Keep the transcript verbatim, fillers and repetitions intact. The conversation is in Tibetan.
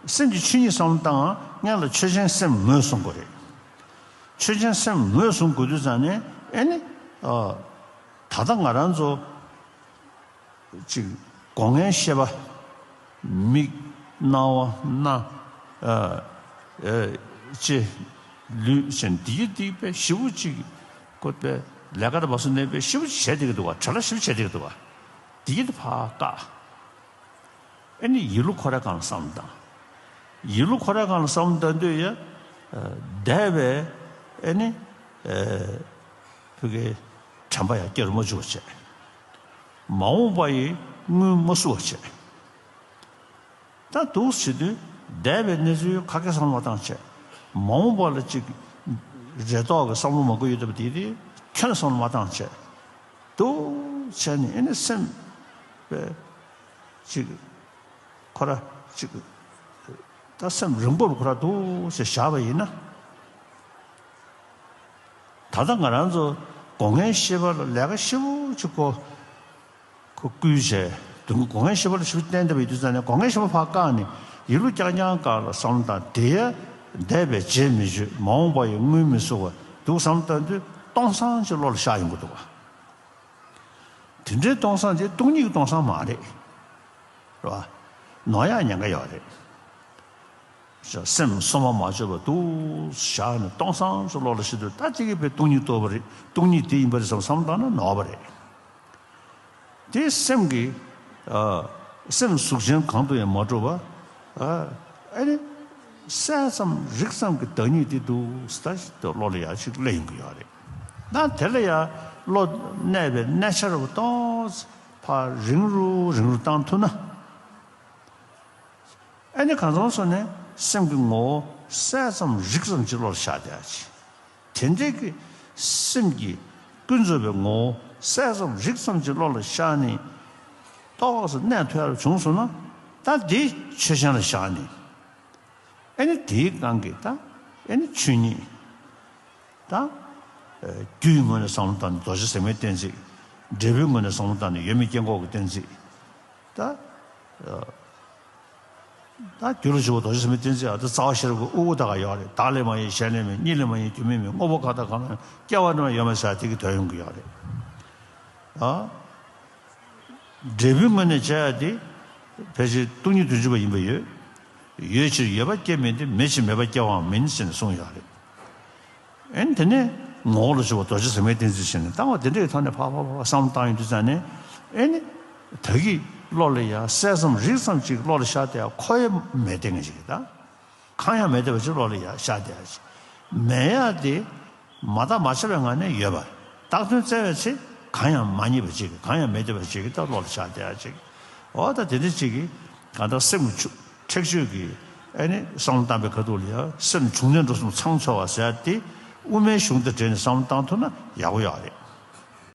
སེམས་ཀྱི་ཆོས་ཉིད་བསམ་བློ་བཏང་། སྔོན་ལ་ཆོས་ཅན་སེམས་ངོས་བཟུང་དགོས་རེད། ཆོས་ཅན་སེམས་ངོས་བཟུང་དགོས་དུས་ཙང་ནས་ཨེ་ནི། ཨ། ད་ལྟ་ང་རང་ཚོ་ཅིག་སྒོ་ལྔའི་ཤེས་པ། མིག། རྣ་བ། སྣ། ཨ། ཨ། ལྕེ། ལུས་ཟེར་འདི་གི་འདི་དཔེ་ཞེ་པོ་ཅིག་ཁོ་དཔེ་ལས་ཀ་དང་བ་སུ་ནས་དཔེ་ཞེ་པོ་ཅིག་བྱས་བསྡད་ཀྱི་འདུག་བ། བྲེལ་བ་ཞེ་པོ་བྱས་བསྡད་ཀྱི་འདུག་བ། འདི་གི་དེ་ཕར་བཀག་ཨེ་ནི་ཡིད་བློ་འཁོར་ཡག་སྒང་ལ་བསམ་བློ་བཏང་། ཡིད་བློ་འཁོར་ཡག་སྒང་ལ་བསམ་བློ་བཏང་དུས་ཡ། ཨ། འདས་པའི་ཨེ་ནི། ཨ། ཕ་གིའི་དྲན་པ་ཡང་སྐྱེ་རུ་མ་བཅུག་པ་བྱས། མ་འོངས་པ་ཡི་དངུལ་མ་བསུ་བ་བྱས། ད་འདུག་བྱེད་དུས་འདས་པའི་གནས་ཚུལ་ཁ་སྐད་བསམ་བློ་མ་བཏང་བྱས། མ་འོངས་པ་ལ་ཅིག་རེ་དོགས་ཀྱི་བསམ་བློ་མང་པོ་ཡོད་བསྡད་པ་དེ་དེ་ཁྱོན་བསམ་བློ་མ་བཏང་བྱས། འདུག་བྱས་ནས་ཨེ་ནི་སེམས་པའི་ཅིག་ཁོ་ར་ཅིག་ད་སེམས་རིང་པོར་ཁོ་ར་འདུག་བྱས་བཞག་པ་ཡིན་ན། ད་ལྟ་ང་རང་ཚོ་སྒོ་ལྔའི་ཤེས་པ་ལ་ལས་ཀ་ཞེ་པོ་ཅིག་གོ་ཁོ་བསྐུལ་བྱས། དུང་སྒོ་ལྔའི་ཤེས་པ་ལ་ཞིབ་བསྟན་བསྡད་པ་ཡིན་དུས་ཙང་ནས་སྒོ་ལྔའི་ཤེས་པ་ཕར་བཀག་ནས་ཡིད་བློ་རྐྱང་རྐྱང་སྒང་ལ་བསམ་བློ་བཏང་། དེ་ཡང་འདས་པའི་རྗེས་མི་གཅོད། མ་འོངས་པ་ཡི་དངུལ་མི་བསུ་བ་འདུག་བསམ་བློ་བཏང་དུས་སྟོང་སང་ཅིག་བློ་ལ་ཤར་ཡོང་གི་འདུག་བ། དེ་འདྲའི་སྟོང་སང་དེ་སྟོང་ཉིད་ཀྱི་སྟོང་སང་མ་རེད། རེད་བ། ནོར་ཡག་ཉེན་ཁ་ཡོད་རེད། སེམས་སོ་མ་མ་བཅོས་པ་འདུག་བཞག་ནས་སྟོང་སང་ཅིག་བློ་ལ་ཤར་དུས་ད་དེ་གི་དཔེ་སྟོང་ཉིད་རྟོགས་པ་རེད། སྟོང་ཉིད་དེ་ཡིན་པ་རེད་བསམ་བསམ་བཏང་ན་ནོར་བ་རེད། དེ་སེམས་ཀྱི། ཨ། སེམས་གཟུགས་ཅན་གང་དུ་ཡང་མ་གྲུབ་པ། ཨ། ཨ་ནི་གསལ་ཙམ་རིག་ཙམ་གྱི་བདག་ཉིད་དེ་འདུག་ཟེར་ད་བློ་ལ་ཡར་ཅིག་སླེབས་ཡོང་གི་ཡོད་རེད། ད་དེ་ལ་ཡང་བློ་གནས་པའི་གནས་ཆ་རུ་ཏོག་ཙམ་ཕར་རིང་རུ་རིང་རུ་བཏང་ཐུབ་ན། ཨ་ནི་གང་ཙམ་སོང་ནས་སེམས་ཀྱི་ངོ་བོ་གསལ་ཙམ་རིག་ཙམ་གྱི་བློ་ལ་ཤར་བསྡད་ཡག་ཅིག་དེ་འདྲའི་གི་སེམས་ཀྱི་ཀུན་རྫོབ་པའི་ངོ་བོ་གསལ་ཙམ་རིག་ཙམ་གྱི་བློ་ལ་ཤར་ནས་ཏོག་ཙམ་གནས་ཐུབ་ཡག་བྱུང་སོང་ན། ད་དེ་ཆོས་ཅན་ལ་ཤར་ནས། ཨ་ནི་དེའི་སྒང་གི་ད་ཨ་ནི་ཆོས་ཉིད། ད། ཨ། རྒྱུའི་ངོས་ནས་བསམ་བློ་བཏང་ནས་རྡོ་རྗེ་ཟེགས་མའི་གཏན་ཚིགས། འབྲས་བུའི་ངོས་ནས་བསམ་བློ་བཏང་ནས་ཡོད་མེད་སྐྱེ་འགོག་གི་གཏན་ཚིགས། ད། ཨ། ད་རྒྱུ་ལ་ཞུགས་པ་རྡོ་རྗེ་ཟེགས་མའི་གཏན་ཚིགས། ཨ། ད་རྩ་བ་ཤེས་རབ་ཀྱི་དབུ་དགུ་དག་ཡོད་རེད། བདག་ལས་མ་གཡེང་། གཞན་ལས་མ་གཡེང་། གཉིས་ལས་མ་གཡེང་། རྒྱུ་མེད་མིན། དངོས་པོ་ཁ་དོག་གང་ལ་ཡང་སྐྱེ་བ་རྣམས་ཡོད་མེད་ཟེར་དེ་གི་དོན་ཡོང་གི་ཡོད་རེད། ཨ། འབྲས་བུའི་ངོས་ནས་བྱས་ཡ་དེ་ཕལ་ཆེར་སྟོང་ཉིད་དོན་བྱེད་པ་ཡིན་པ་ཡོད། ཡོད་ཕྱིར་ཡོད་པ་སྐྱེ་མིན་ཏེ། མེད་ཕྱིར་མེད་པ་སྐྱེ་བའང་མིན་ཟེར་ནས་གསུངས་ཡོད་རེད། ཨ་ནི་དེ་ནས་ངོ་བོ་ལ་ཞུགས་པ་རྡོ་རྗེ་ཟེགས་མའི་གཏན་ཚིགས་བྱས་ནས་ལྟ་བ་དེ་འདྲའི་ཐོག་ནས་ཕར་ཕར་ཕར་བསམ་བློ་བཏང་ཡོང་དུས་ཙང་ནས། ཨ་ནི་ད་གི་བློ་ལ་ཡ་གསལ་ཙམ་རིག་ཙམ་ཅིག་བློ་ལ་ཤར་བསྡད་ཡ་ཁོ་ཡ་མེད་བསྡད་མཁན་ཅིག་གི་ད། གང་ཡང་མེད་བསྡད་པ་ཅིག་བློ་ལ་ཡ་ཤར་བསྡད་ཡ་ཅིག་མེད་ཡ་དེ་མ་བརྟགས་མ་དཔྱད་པའི་ངང་ནས་ཡོད་པ། བཏགས་དོན་བཙལ་བའི་ཚེ་གང་ཡང་མ་རྙེད་པ་ཅིག་གང་ཡང་མེད་བསྡད་པ་ཅིག་གི་ད་བློ་ལ་ཤར་བསྡད་ཡ་ཅིག་འོ་ད་དེ་འདྲ་ཅིག་གིས་གང་ལྟར་སེམས་ཀྱི་ཆུ་ཁྲེགས་ཆོད་ཀྱི་ཨ་ནི་བསམ་བློ་བཏང་པའི་ཁ་ཐུག་ལ་ཡ་སེམས་བྱུང་གནས་འགྲོ་གསུམ་ཚང་ཚོལ་བ་ཟེར་ཡ་དེ་དབུ་མའི་གཞུང་དང་འབྲེལ་ནས་བསམ་བློ་བཏང་ཐུབ་ན་ཡག་པོ་ཡོད་རེད།